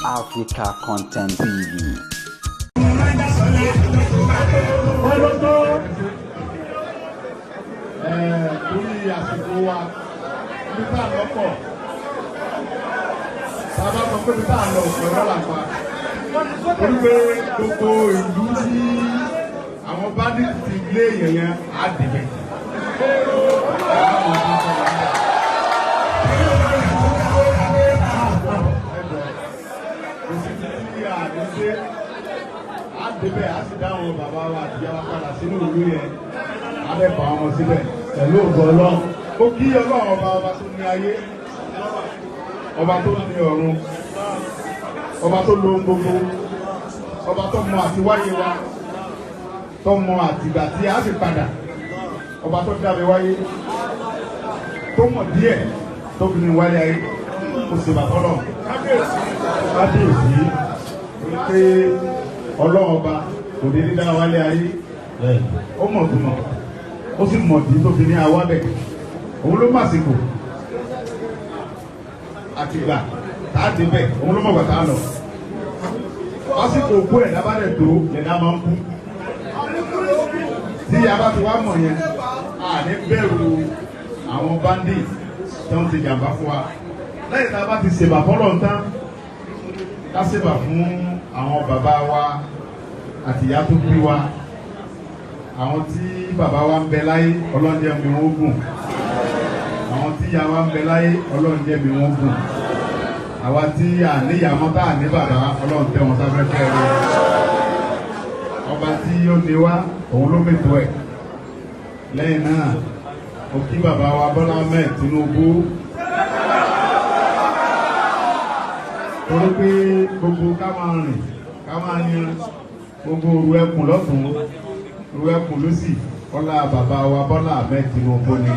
Africa Content TV. Torí àsìkò wa, ibi tá a lọ pọ̀. Bàbá sọ pé ibi tá a lọ òkè ọ̀rọ̀ là pa. Torí pé gbogbo ìlú tí àwọn bandits ti lé èèyàn yẹn á dìbẹ̀. Kò sí títí àdéṣe á débẹ̀, á sì dá àwọn bàbá wa àti ìyá wa padà sínú ìlú yẹn, á dẹ̀ fà wọn síbẹ̀ pẹ̀lú ògo Ọlọ́run. Ó kí Ọlọ́run ọba, ọba tó ní ayé, ọba tó ní ọ̀run, ọba tó lo ohun gbogbo, ọba tó mọ àtiwáyé wa, tó mọ àtìgbà tí a sì padà, ọba tó dá mi wáyé, tó mọ̀ díẹ̀ tó fi mi wáyé ayé. Kò sì bàbá Ọlọ́run, kábíyèsí, pé Ọlọ́run ọba kò dé dídá wálé ayé, ó mọ̀ tó mọ̀, ó sì mọ̀ tí tó fi ní awá bẹ̀. Òun ló màsìkò àtìgbà tá a dé bẹ̀, òun ló mọ̀gbà tá a lọ. Lásìkò òkú ẹ̀ lábàdẹ̀ tó lẹ̀dá máa ń kú. Tí a bá ti wá mọ̀ yẹn, a ní bẹ̀rù àwọn bandits tó ń ti jàǹbá fún wa. Lẹ́yìn tá a bá ti ṣèbà fọ́lọ́ ń tán, ká ṣèbà fún àwọn bàbá wa àtìyá tó bí wa. Àwọn tí bàbá wa ń bẹ láyé, Ọlọ́run jẹ́ mi wọ́n gùn. Àwọn tí ìyá wa ń bẹ láyé, Ọlọ́run jẹ́ mi wọ́n gùn. Àwa tí a níyà mọ́, tá a ní bàbá, Ọlọ́run tẹ́ wọn sáfẹ́fẹ́ rẹ̀. Ọba tí ó ní wá, òun ló mètò ẹ̀. Lẹ́yìn náà, mo kí bàbá wa Bọ́lá Ahmed Tinubu, torí pé gbogbo ká máa rìn, ká máa yan, gbogbo òru ẹkùn lọ́tún, òru ẹkùn lọ́sì, ọlá bàbá wa Bọ́lá Ahmed Tinubu ni.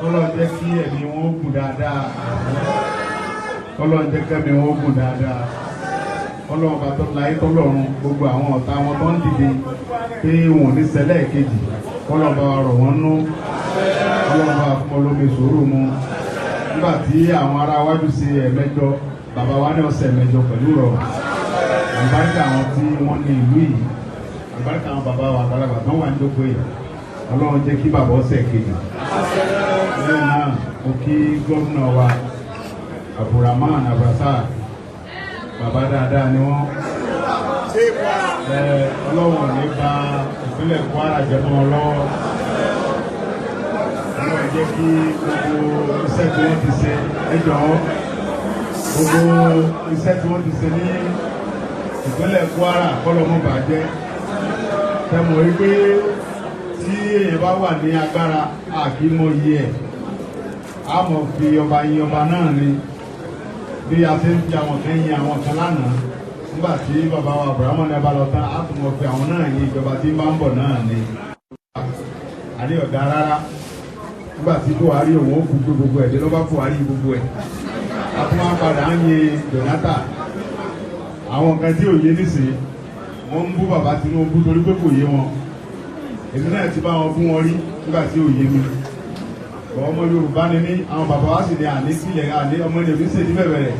Ọlọ́run jẹ́ kí ẹ̀mí wọn gùn dáadáa. Ọlọ́run jẹ́ kẹ́mi wọn gùn dáadáa. Ọlọ́run bá tó láyé tọ́lọ́run, gbogbo àwọn ọ̀tá wọn tó ń dìde pé wọn ò ní ṣẹlẹ̀ kejì, Ọlọ́run bá wa rọ̀ wọ́n nú. Ọlọ́run bá fún olómi sùúrù mu. Nígbà tí àwọn ará wájú ṣe ẹ̀mẹ́jọ, bàbá wa ní ọ̀sẹ̀ mẹ́jọ pẹ̀lú rọ̀. Àlùbáríkà àwọn tí wọ́n ní ìlú yìí, àlùbáríkà àwọn bàbá wa àgbàlagbà tó wà ní jókòó yìí, Ọlọ́run jẹ́ kí bàbá ọ̀sẹ̀ kejì. Lẹ́yìn náà, mo kí gómìnà wa Abdulrahman Abdulrasaq, bàbá dáadáa ni wọ́n. Ọlọ́run ní bà ìpínlẹ̀ Kwara jẹ́ mọ́ lọ́wọ́. Ọlọ́run jẹ́ kí gbogbo iṣẹ́ tí wọ́n ti ṣe, ẹ jọ̀ọ́, gbogbo iṣẹ́ tí wọ́n ti ṣe ní ìpínlẹ̀ Kwara kọ́lọ́mù bàjẹ́. Tẹmọ̀ wípé tí èèyàn bá wà ní agbára, a kì í mọ iye ẹ̀, a mọ̀ fi ọba yin ọba náà ni. Bí a ṣe ń fi àwọn kan yin àwọn kan lánàá, nígbà tí bàbá wa Abrahamu ní abá lọ tán, a tún mọ̀ fi àwọn náà yin ìjọba tí ń bá ń bọ̀ náà ni. Àní ọ̀dà rárá. Nígbà tí Buhari òun ó kú gbé gbogbo ẹ̀ dé, lọ́ba Buhari gbogbo ẹ̀, a tún wá padà ń yin Jonathan. Àwọn kan tí ò yé nísìnyí, wọ́n ń bú bàbá Tinubu torí pé kò yé wọn. Èmi náà ti bá wọn bú wọn rí nígbà tí ò yé mi. Ọmọ Yorùbá ni mí, àwọn bàbá wa sì ní àní sílẹ̀ àní ọmọ ilé oníṣẹ́ ní bẹ̀rẹ̀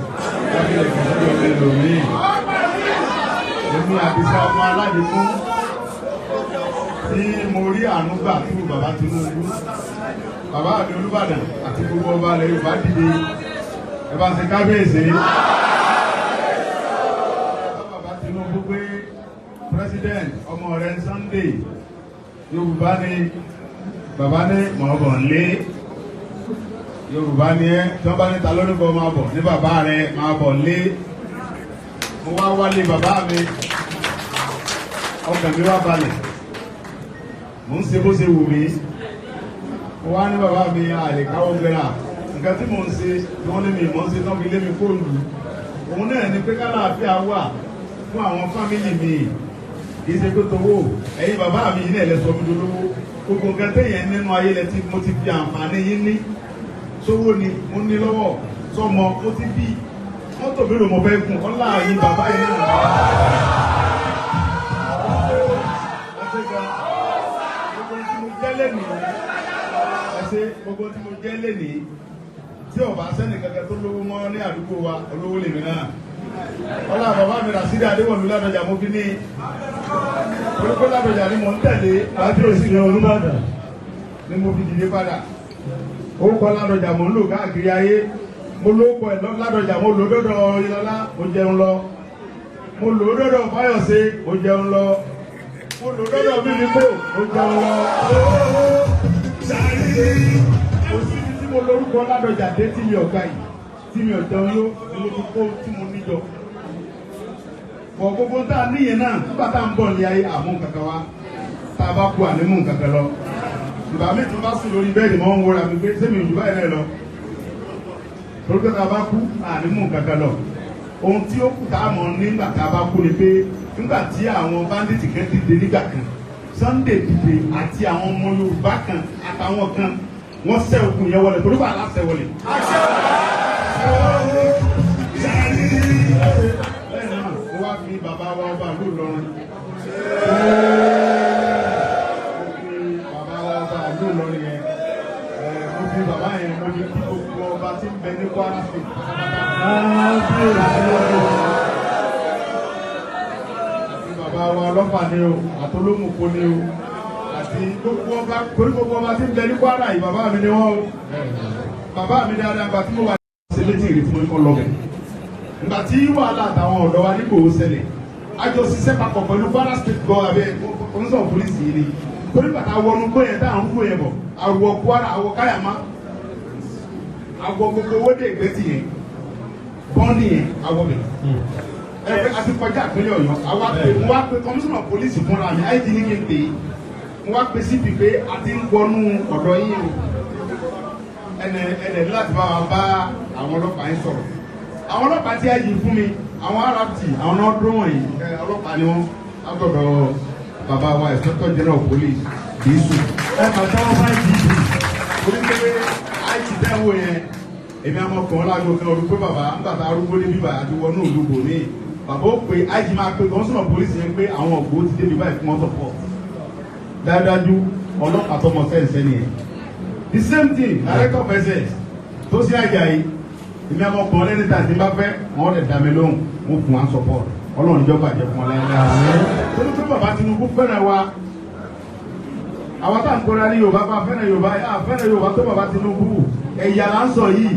lábílẹ̀ kẹ̀kẹ́ ọmọ ẹlòmíì. Èmi Àdìsá ọmọ aládìkún tí mo rí àánú gbà fún bàbá Tinubu, bàbá mi Olúbàdàn àti gbogbo ọba ilẹ̀ Yorùbá dìde, ẹ bá ṣe kábíyèsí. Bàbá Tinubu pé president ọmọ rẹ̀ Sunday Yorùbá ni bàbá ní mọ̀ọ́bọ̀ lé Yorùbá ni ẹ tí wọ́n bá níta lórúkọ máa bọ̀ ní bàbá rẹ̀ máa bọ̀ lé. Mo wá wálé bàbá mi, ọkàn mi wá balẹ̀, mò ń ṣe bó ṣe wù mí. Mo wá ní bàbá mi àlè káwọ́ gbéra. Nǹkan tí mò ń ṣe tí wọ́n ní mi mò ń ṣe tán fi lé mi kóòlù, òun náà ni pé kálàáfíà wà fún àwọn fámìlì mi. Kì í ṣe pé towó ẹ̀yin bàbá mi yìí náà lẹ sọ mi dolówó. Gbogbo nǹkan téèyàn nínú ayé lẹ tí mo ti fi àǹfààní yín ní sówó ni mo ní lọ́wọ́, sọmọ mo ti bí mọ́tò mélòó mo fẹ́ gùn, ọlá yín bàbá yìí náà. Gbogbo tí mo jẹ́ lénìí, ẹ ṣe, gbogbo tí mo jẹ́ lénìí tí Tí ọba sẹ́ni kankan tó lówó mọ́ ní àdúgbò wa, olówó lèmi náà. Ọlá bàbá mi Rasidi Adéwọ̀lú Ládọjà mo fi ní orúkọ Ládọjà ni mò ń tẹ̀lé. Kábíyèsí Olúbàdàn. Ni mo fi dìde padà. Orúkọ Ládọjà mò ń lò káàkiri ayé. Mo lóko ẹ̀ Ládọjà, mo lò dọ́dọ̀ Oyinlọ́lá, mo jẹun lọ. Mo lò dọ́dọ̀ Fáyọ̀sé, mo jẹun lọ. Mo lò dọ́dọ̀ Mímíkò, mo jẹun lọ. Kò síbi tí mo lórúkọ Ládọjà dé tí mi ò gbà yìí, tí mi ò jẹun yó, ni mo fi kó tí mo níjọ. Bọ̀ gbogbo tá a níyẹn náà, nígbà tá à ń bọ̀ ní ayé, àmú kankan wá. Tá a bá kú, ànímú kankan lọ. Ìgbà mi tún bá sùn lórí bẹ́ẹ̀dì, mọ́ ń wọra mi pé sẹ́mi òjò báyìí náà lọ. Torí pé tá a bá kú, ànímú kankan lọ. Ohun tí ó kù tá a mọ̀ nígbà tá a bá kú ni pé nígbà tí àwọn bandits kan dìde nígbà kan, Sunday dìde àti àwọn ọmọ Yorùbá kan àtàwọn kan, wọ́n ṣẹ́ okùn yẹn wọlé torí bá a láṣẹ wọlé. Lẹ́yìn náà, mo wá fi bàbá wa ọba ìlú Ìlọrin. Mo fi bàbá wa ọba ìlú Ìlọrin yẹn. Mo fi bàbá yẹn, mo fi kí gbogbo ọba tí ń bẹ ní Kwara State pátápátá. Àti bàbá wa ọlọ́fà ni o, àtolómùkó ni o, àti gbogbo ọba, torí gbogbo ọba tí ń bẹ ní Kwara yìí, bàbá mi ni wọ́n o. Bàbá mi dáadáa. Gbà tí mo wà ṣe létí ìrètí mo ní kọ́ lọ bẹ̀. Ìgbà tí wàhálà àtàwọn ọ̀dọ́ wa nígbò ó ṣẹlẹ̀, a jọ ṣiṣẹ́ papọ̀ pẹ̀lú Kwara State gọ abẹ́ komisanna polisi yìí ni. Torí bàtà wọnú gbó yẹn táwọn ń gbó yẹn bọ̀, àwọ̀ Kwara, àwọ̀ Káyàmá, àwọ̀ gbogbo owó dé ìgbẹ́tì yẹn, bọ́ọ̀nì yẹn, àwọ̀ bẹ̀. Ẹ a ti kọjá ìpínlẹ̀ Ọ̀yọ́, àwa pè, mo wá pe komisanna polisi fúnra mi, IG ní kí n pè é. Mo wá pe CP pé a ti ń wọnú ọ̀dọ̀ yín o. Ẹnẹ ẹnẹ láti bá wa bá àwọn ọlọ́pàá yín sọ̀rọ̀. Àwọn ọlọ́pàá tí a yìí fún mi, àwọn RRT, àwọn náà dúró wọ̀nyí, ọlọ́pàá ni wọ́n látọ̀dọ̀ bàbá wa Inspector General of Police Disu. Ẹ pàtẹ́wọ́ fún IGP. Orí pé IT dẹ́wọ̀ yẹn, èmi àmọ́ kàn án lágbo kan olùkọ́ bàbá nígbà tá arúgbó ní bíbá àti wọnú òlùbò ní. Bàbá ó pe IG, máa pe commissioner of police yẹn pé àwọn ògbó ti débi báyìí fún wọn support. Dájúdájú, ọlọ́pàá tọmọ sẹ́ǹsẹ́ nìyẹn. The same thing, director of SS tó sí Àjàyí, èmi àmọ́ kàn án lẹ́ni tàbí bá fẹ́ wọ́n lè dá mi lóhùn, wọ́n fún wa support. Ọlọ́run ìjọba jẹ́ fún ọ láyé. Torí pé bàbá Tinubu fẹ́ràn wa, àwọn tá à ń kóra ní Yorùbá bá fẹ́ràn Yorùbá, yà fẹ́ràn Yorùbá tó bàbá Tinubu. Ẹ̀yà là ń sọ yìí,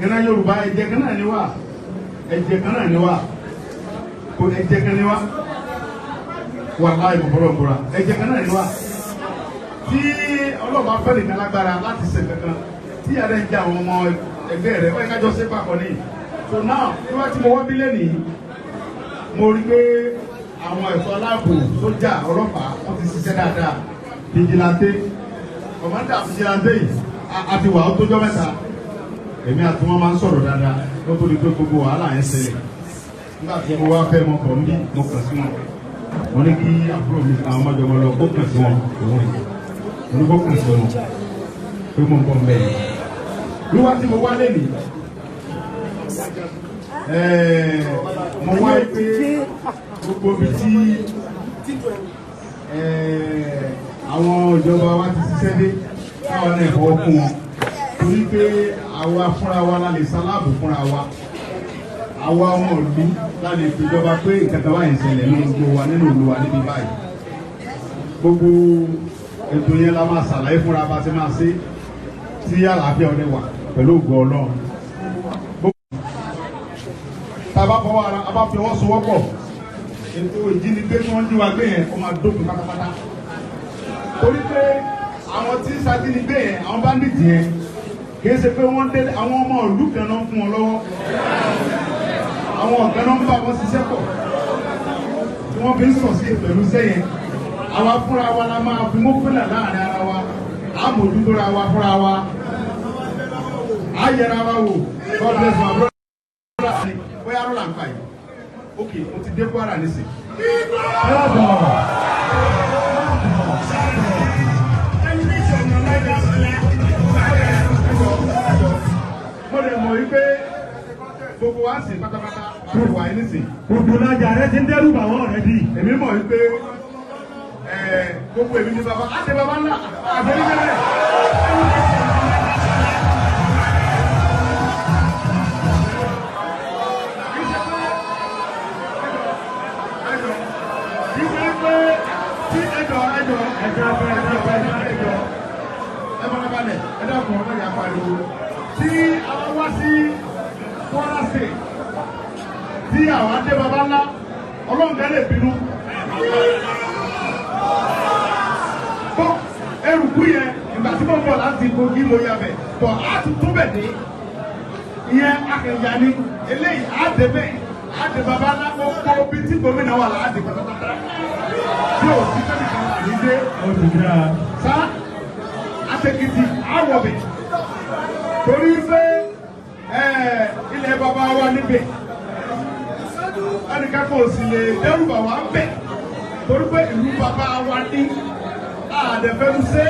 ìran Yorùbá, ẹ̀jẹ̀ kan náà ni wá, ẹ̀jẹ̀ kan náà ni wá, kò ẹ̀jẹ̀ kan ni wá. Wàláhì, mo fọlọ́ búra, ẹ̀jẹ̀ kan náà ni wá. Tí ọlọ́ọ̀bá fẹ́ nìkan lágbára láti ṣe kankan tí yàrá ń jẹ àwọn ọmọ ẹgbẹ́ rẹ̀, wọ́n yẹ kájọ ṣe papọ̀ ní. So now, tí wọ́n ti mo wá bílẹ̀ nìyí, mo rí pé àwọn ẹ̀ṣọ́ aláàbò, sójà, ọlọ́pàá, wọ́n ti ṣiṣẹ́ dáadáa. Vigilante, commander vigilante yìí, a ti wà ó tójọ́ mẹ́ta, èmi àti wọn máa ń sọ̀rọ̀ dáadáa ló tó di pé gbogbo wàhálà yẹn ṣẹlẹ̀. Nígbà tí mo wá fẹ́ mọ kàn bí mo kàn sí wọn, mo ní kí àbúrò mi, àwọn ọmọdé wọn lọ kó kàn sí wọn, òun mo ní kó kàn sí wọn pé mo ń bọ̀ mbẹ́ yìí. Wíwá tí mo wá lẹ́nìí, mo wá pé gbogbo ibi tí àwọn ìjọba wa ti ṣiṣẹ́ dé, káwọn náà fọwọ́ kún wọn, torí pé àwa fúnra wa la lè ṣaláàbò fúnra wa. Àwa ọmọ ìlú la lè fìjọba pé ìkẹta báyìí ń ṣẹlẹ̀ nínú gbogbo wa, nínú ìlú wa níbí báyìí. Gbogbo ètò yẹn la máa ṣàlàyé fúnra bá ti máa ṣe tí àlàáfíà ọdẹ wà pẹ̀lú ògo Ọlọ́run. Tá a bá fọwọ́ ara, a bá fi ọwọ́ sowọ́pọ̀, ètò ìjínigbé tí wọ́n ń jí wa gbé yẹn, ó máa dópin pátápátá, torí pé àwọn tí ń ṣajínigbé yẹn, àwọn bandit yẹn, kìí ṣe pé wọ́n dé. Àwọn ọmọ ìlú kan náà fún wọn lọ́wọ́, àwọn ọ̀gá náà ń bá wọn ṣiṣẹ́ pọ̀ tí wọ́n fi ń sọ̀ sí pẹ̀lú sẹ́yìn. Àwa fúnra wa la máa fi mú fúnlẹ̀ láàrin ara wa, á mójútó ra wa fúnra wa, á yẹra wa wò. God bless my brother. Bóyá rọ́là ń pa yìí. Ok, mo ti dé Kwara nísìn. Káàbọ̀. Mo lè mọ̀ wípé gbogbo wa ń sìn pátápátá àti wà ní nísìn. Gbogbo lájà rẹ ti ń dẹ́rù bà wọ́n rẹ bí. Èmi mọ̀ wípé gbogbo èmi ní baba àti baba ńlá àti ní bẹ́ẹ̀. Tí a bá wá sí Kwara State, tí àwọn adé baba ńlá, Ọlọ́run kan lè bínú. Bọ́ eruku yẹn, ìgbà tí mo bọ̀ láti Kogi, mo yà bẹ̀ bọ̀, á ti tún bẹ̀ dé. Ìyẹn akẹ̀yà ni eléyìí á dé bẹ̀, á dé baba ńlá, gbogbo bí tí gómìnà wà láti pátápátá tí ò sí sẹ́ni kan wà ní dé. Ó ti dáa. Sá àtẹkìtì àwọ̀bẹ̀ torí pé ilẹ̀ baba wa níbẹ̀, ẹnìkan kò sì lè dẹ́rù bà wá bẹ̀ torí pé ìlú baba wa ní àdẹ̀fẹ́nusẹ́.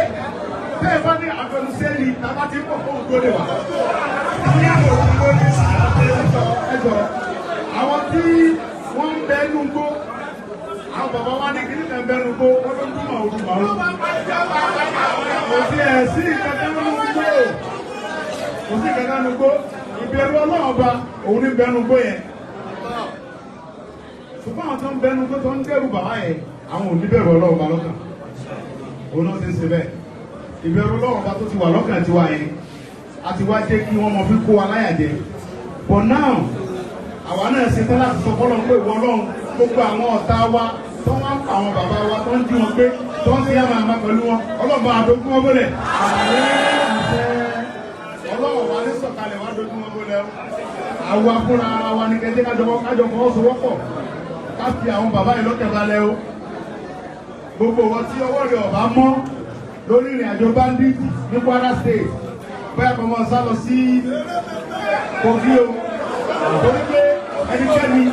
Tẹ́ ẹ bá ní àfẹnusẹ́ ni tàbá ti pọ̀ fún òdó lè wà. Ẹjọ́ àwọn tí wọ́n ń bẹ nínú gbó, àwọn bàbá wa ní kíní kan bẹ nínú gbó, wọ́n ló ń dún màwúrú màwúrú. Kò sí ẹ̀ sí ìkẹtẹ́ nínú gbó, kò sí ìkẹtẹ́ nínú gbó. Ìbẹ̀rù Ọlọ́run Ọba òun ní bẹ nínú gbó yẹn, ṣùgbọ́n àwọn tó ń bẹnu gbó tó ń dẹ́rù bàbá yẹn, àwọn ò ní bẹ̀rù Ọlọ́run Ọba lọ́kàn, òun náà ti ń ṣe bẹ́ẹ̀. Ìbẹ̀rù Ọlọ́run Ọba tó ti wà lọ́kàn tiwa yẹn àti wá jẹ́ kí wọ́n mọ fi kó wa láyà jẹ. But now, àwa náà ṣe tán láti sọ fọlọ́run pé ìwọ Ọlọ́run, gbogbo àwọn ọ̀tá wa tó wọ́n ń pa àwọn bàbá wa, tó ń jí wọn gbé, tó ń ṣe yàmà àmà pẹ̀lú wọn, Ọlọ́run bá dogun wọn bólẹ̀. Ọlọ́run wa ní sọ̀kalẹ̀ wá dogun wọn bólẹ̀ o. Àwa fúnra ara wa ní kẹjẹ kájọ fọwọ́sowọ́pọ̀, ká fi àwọn bàbá yìí lọ́kẹ̀ balẹ̀ o. Gbogbo wọn tí ọwọ́ rẹ̀ ọ̀bá mọ́ lórí ìrìn àjò bandit ní Kwara State, bóyá kò mọ̀ sá lọ sí Kogi o, torí pé ẹnikẹ́ni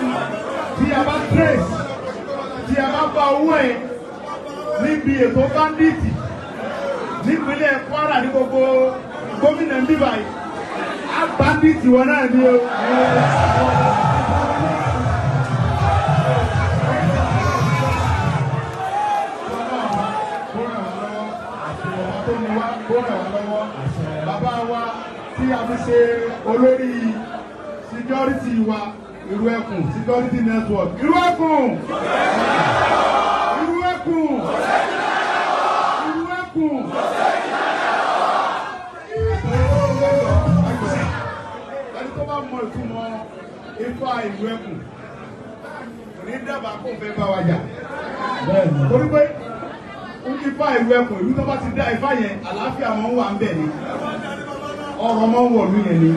tí a bá trace, tí a bá bá owó ẹ̀ níbi ètò bandit nípínlẹ̀ Kwara, ní gbogbo gómìnà ń bíbáyìí, á bandit wọn náà ní o. Bàbá wa tí a fi ṣe olórí security wa, Irú Ẹkùn Security Network, Irú Ẹkùn, Irú Ẹkùn, Irú Ẹkùn. Ẹni tó bá mọ ìtumọ̀ ifá Ìlú Ẹkùn kò ní dábàá kó fẹ́ bá wa jà, torí pé ifá Ìlú Ẹkùn, ìlú tó bá ti dá ifá yẹn, àlàáfíà máa ń wà ń bẹ̀ ni, ọrọ̀ máa ń wọ̀lú yẹn ni,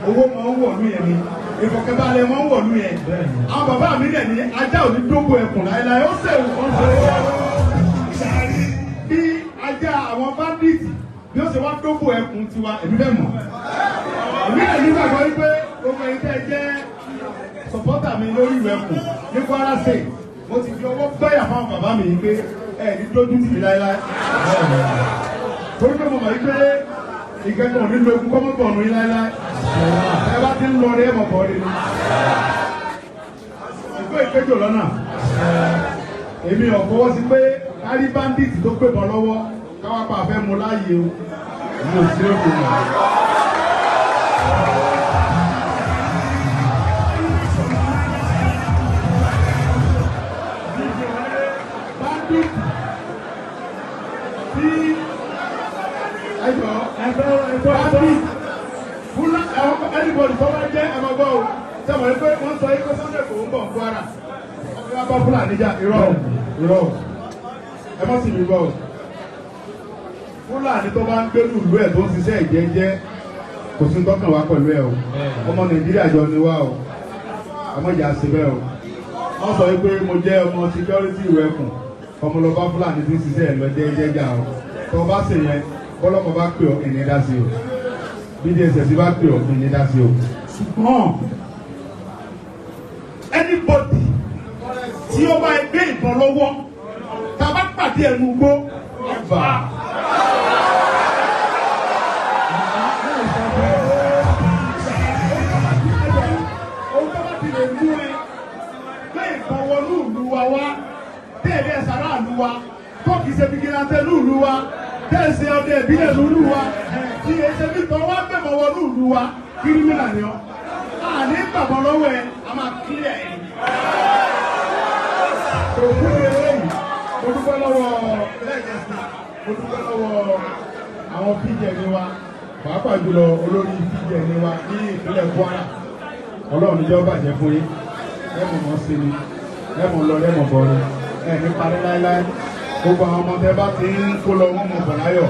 owó máa ń wọ̀lú yẹn ni, ìfọ̀kànbalẹ̀ máa ń wọ̀lú yẹn. Àwọn bàbá mi dẹ̀ ní ajá ò ní dógò ẹkùn láéláé. Ó sèwù, ó sèwù bí ajá àwọn bandit bí ó ṣe wá dógò ẹkùn tiwa, èmi bẹ́ẹ̀ mọ̀. Èmi dẹ̀ nígbàgbọ́ wípé gbogbo ẹ̀yin tẹ́ ẹ jẹ́ supporter mi lórí Ìlú Ẹkùn ní Kwara State, mo ti fi ọwọ́ gbáyà fáwọn bàbá mi yìí pé ẹ ní dójú tì mí láéláé, torí pé mo mọ̀ wípé ìkẹ́kọ̀ọ́ nílò egun kọ́mọ́bọ̀ ọ̀nù yín láéláé. Ẹ bá ti ń lọ rí, ẹ̀mọ̀ bọ̀ rí ni ìgbó ìkéjò lọ́nà. Èmi ò fọwọ́ sí pé kárí bandit tó gbébọn lọ́wọ́ káwá pa àfẹ́ mu láàyè o. Èmi ò sí òkè mọ́. Bandit tí ẹjọ́ bandit fúnra anybody tó bá jẹ́ ẹ̀mọ́gbọ́ o, sẹ́wọ̀n pé wọ́n sọ ikú Sunday kò ń bọ̀ Kwara, wọ́n bá Fúlàní jà. Irọ́, irọ́, ẹ má sì mí gbọ́ o. Fúlàní tó bá ń gbé ìlú ẹ̀ tó ń ṣiṣẹ́ ìjẹ́jẹ́, kò sí tọ́kàn wá pẹ̀lú ẹ o. Ọmọ Nàìjíríà jọ ni wá o, ọmọ ìjà sí bẹ́ẹ̀ o. Wọ́n sọ wípé mo jẹ́ ọmọ security Ìlú Ẹkùn, ọmọlọba Fúlàní tí ń ṣiṣẹ́ ẹ̀ lọ jẹ́jẹ́ jà o. Tó bá sì yẹn, bọ́lọ́pàá bá pè ọ́, ìní dá sí o. Bí DSS bá pè ọ́, ìní dá sí o. Ṣùgbọ́n anybody tí ó bá gbé ìbọn lọ́wọ́, tá a bá pàdé ẹnu gbó ẹ̀fà. Ohun tó bá ti lè mú ẹ gbé ìbọn wọnú ìlú wa wá, tẹ́ẹ̀dẹ́ sàráàlú wa, tó kìí ṣe vigilante lúùlú wa, tẹ́ẹ̀ ṣe ọdẹ ìbílẹ̀ lúùlú wa, tí èyí ṣe bí tọ́ wá gbẹ̀mọ̀ wọnú ìlú wa, criminal ni ọ́. Àní gbàgbọ́ lọ́wọ́ ẹ, a máa clear ẹ. Òkú ni eléyìí. Mo dúpẹ́ lọ́wọ́ lẹ́ẹ̀kẹ́sì, mo dúpẹ́ lọ́wọ́ àwọn píjẹ mi wa. Pàápàá jùlọ olórí VGN wa ní ìpínlẹ̀ Kwara. Ọlọ́run níjọ́ bàjẹ́ fún yín. Ẹ mọ̀ mọ́ sí ni, ẹ mọ̀ lọ, ẹ mọ̀ bọ̀ ni, ẹ ní parí láéláé. Gbogbo àwọn ọmọ tẹ bá ti ń kó lọ, wọ́n mọ̀ bọ̀ láyọ̀.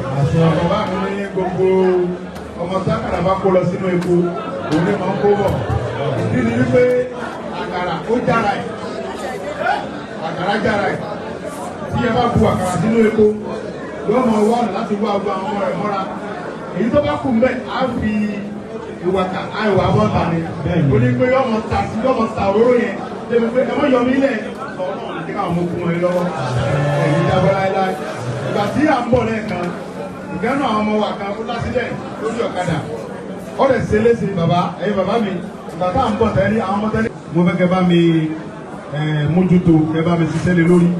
Bàbá mi ní gbogbo ọmọ sákàrà bá kó lọ sínú epo, òun ní máa ń kó bọ̀. Ìdí ni wípé àkàrà ó jára ẹ̀, àkàrà jára ẹ̀. Tí ẹ bá bu àkàrà sínú epo, yóò mọ wá ọ̀nà láti wá gbogbo àwọn ọmọ rẹ̀ mọ́ra. Èyí tó bá kù mbẹ́, á fi ìwàkà àìwà bọ́ta ni. Ó ní pé yóò mọ ta sí, yóò mọ ta òróró yẹn débi pé ẹ mọ yọ mí lẹ̀. Ọlọ́run ní káwọn ọmọ kún ẹ lọ́wọ́, ẹ̀yìn jábọ́ láéláé. Ìgbà tí à ń bọ̀ lẹ́ẹ̀kan, ìgánná àwọn ọmọ wa kan ó lásìlẹ̀ lórí ọ̀kadà, ó lè ṣe léṣe. Bàbá, ẹ̀yin bàbá mi, ìgbà tá à ń bọ̀ tẹ́lẹ̀, àwọn ọmọ tẹ́lẹ̀, mo fẹ́ kẹ́ bá mi mójútó, kẹ́ bá mi ṣiṣẹ́ lé lórí.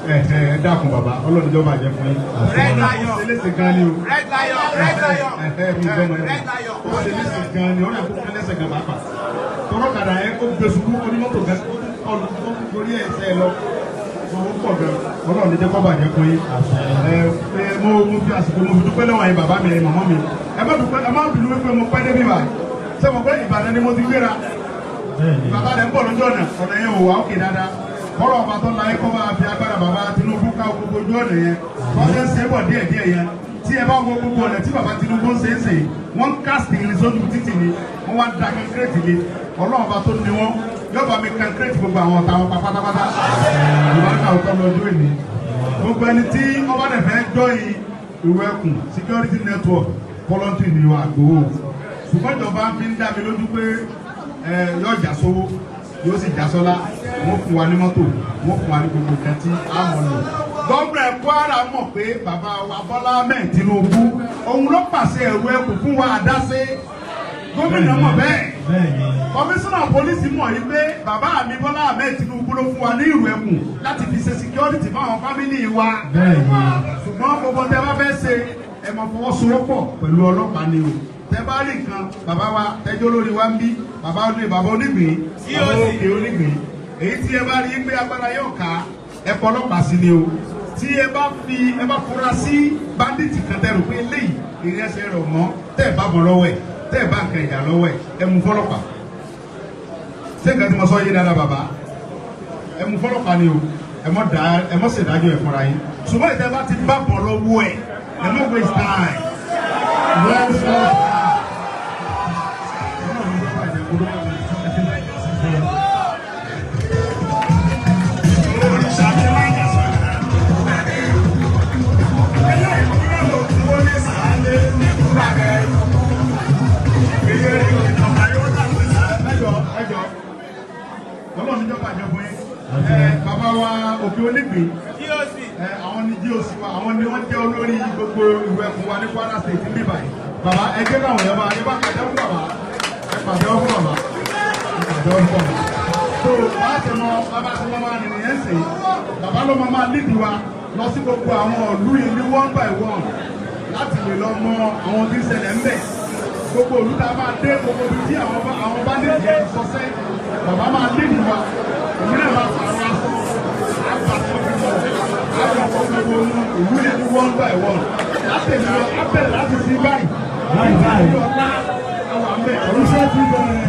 Ẹ ẹ dákun bàbá, Ọlọ́run jọba jẹ́ fún yín. Red Lion. Ó ṣe léṣe gan ni o. Red Lion, Red Lion. Ẹ mi gbọ́mọ ẹ. Red Lion. Ó ṣe léṣe gan ni, ó rẹ̀ kó lẹ́sẹ̀ gan pàápàá. Tọrọ kàdà yẹn, kó gbé ṣubú onímọ́tò gan, ó tún kọlu, ó tún gorí ẹsẹ̀ lọ. Owó pọ̀ gan. Ọlọ́run ní jẹ́ kó bàjẹ́ fún yín. Ẹ ẹ mo fi àsìkò mo fi dúpẹ́ lọ́wọ́ yín, bàbá mi, ẹ màmá mi. Ẹ má dúpẹ́, ẹ má bínú wípé mo pẹ́ débi báyìí. Ṣé mo pé Ìbàdàn ni mo ti gbéra? Bàbá rẹ̀ ń bọ̀ lójú ọ̀nà, ọ̀nà yẹn ò wá òkè dáadáa. Kọ́rọ̀ ọba tó láyé kọ́ máa fi agbára bàbá Tinubu ká gbogbo ojú ọ̀nà yẹn. Wọ́n ṣe ń ṣe é bọ̀ díẹ̀ díẹ̀ yẹn. Tí ẹ bá wo gbogbo ọ̀nà tí bàbá Tinubu ń ṣe é ṣe, wọ́n ń cast irin sójú títì ni, wọ́n wá da concrete lé. Ọlọ́run ọba tó ní wọ́n, yóò bá mi concrete gbogbo àwọn ọ̀tá wọn pa pátápátá. Ìbáraká ọ̀tọ́ lọ́jọ́ ìní. Gbogbo ẹni tí ọba dẹ̀ fẹ́ join Ìrù Ẹkùn Security Network, voluntary ni wà gbowó. Ṣùgbọ́n ìjọba fi ń dá mi lójú pé ẹ yóò já sówó, yóò sì já sọ́lá. Wọ́n fún wa ní mọ́tò, wọ́n fún wa ní gbogbo nǹkan tí a mọ̀ lò. Gómìnà Kwara mọ̀ pé bàbá wa Bọ́lá Ahmed Tinubu, òun ló pàṣẹ Ìrù Ẹkùn fún wa àdáṣe. Gómìnà mọ̀ bẹ́ẹ̀. Kọmíṣánná pólísì mọ̀ yìí pé bàbá mi Bọ́lá Ahmed Tinubu ló fún wa ní Ìrù Ẹkùn láti fi ṣe security fáwọn family wa. Ṣùgbọ́n gbogbo tẹ bá fẹ́ ṣe, ẹ máa fọwọ́sowọ́pọ̀ pẹ̀lú ọlọ́pàá ni o. Tẹ bá rí nǹkan, bàbá wa tẹjọ́ lórí wa ń bí, bàbá ní bàbá Onígbìn, bàbá Òkè Onígbìn, èyí tí ẹ bá rí pé agbára yóò ká, ẹ fọ ọlọ́pàá sí ni o. Tí ẹ bá fi ẹ bá fura sí bandit kan, tẹ rò pé eléyìí ìrìn ẹsẹ̀ rẹ̀ mọ́, tẹ́ ẹ bá bọ̀ lọ́wọ́ ẹ̀, tẹ́ ẹ bá nǹkan ìjà lọ́wọ́ ẹ̀, ẹ mú fọlọ́pàá. Ṣé nǹkan tí mo sọ yé dáadáa, bàbá? Ẹ mú fọlọ́pàá ni o. Ẹ mọ́ da, ẹ mọ́ ṣèdájọ́ ẹ̀ fúnra yín. Ṣùgbọ́n ìtẹ́ bá ti bá bọ̀ lọ́wọ́ ẹ̀, ẹ mọ́ waste time. Yes, yes. Ọlọ́run ló bàjẹ́ kó ló bàjẹ́. Ẹjọ, ẹjọ, Ọlọ́run níjọba àjọ fún yín. Ẹ bàbá wa Òkè Onígbìn, ẹ àwọn ní GOC wa, àwọn ni wọ́n jẹ́ olórí gbogbo Ìrù Ẹkùn wa ní Kwara State ní báyìí. Bàbá, ẹ jẹ́ káwọn èèyàn bá ẹ bá pàtẹ́wọ́ fún bàbá. Ẹ pàtẹ́wọ́ fún bàbá. Ẹ pàtẹ́wọ́ fún bàbá. Tó bá ṣe mọ bàbá ṣe mọ máa nìyẹn ń sìn, bàbá ló máa lídìí wa lọ sí gbogbo àwọn ìlú yìí ní one by one láti lè lọ mọ àwọn tí ń ṣẹlẹ̀ ń bẹ̀. Gbogbo ìlú tá a máa dé, gbogbo ibi tí àwọn bá ní ìdí ẹ̀ sọ́sẹ́, bàbá máa lídìí wa. Èmi náà máa pàrọ̀ aṣọ àgbàsọ fífọ̀ àgbàsọ gbogbo ìlú yẹn ní one by one láti èmi lọ á bẹ̀rẹ̀ láti sí báyìí. Báyìí báyìí. Ọ̀la àwọn àmì Iṣẹ́ ti bẹ̀rẹ̀.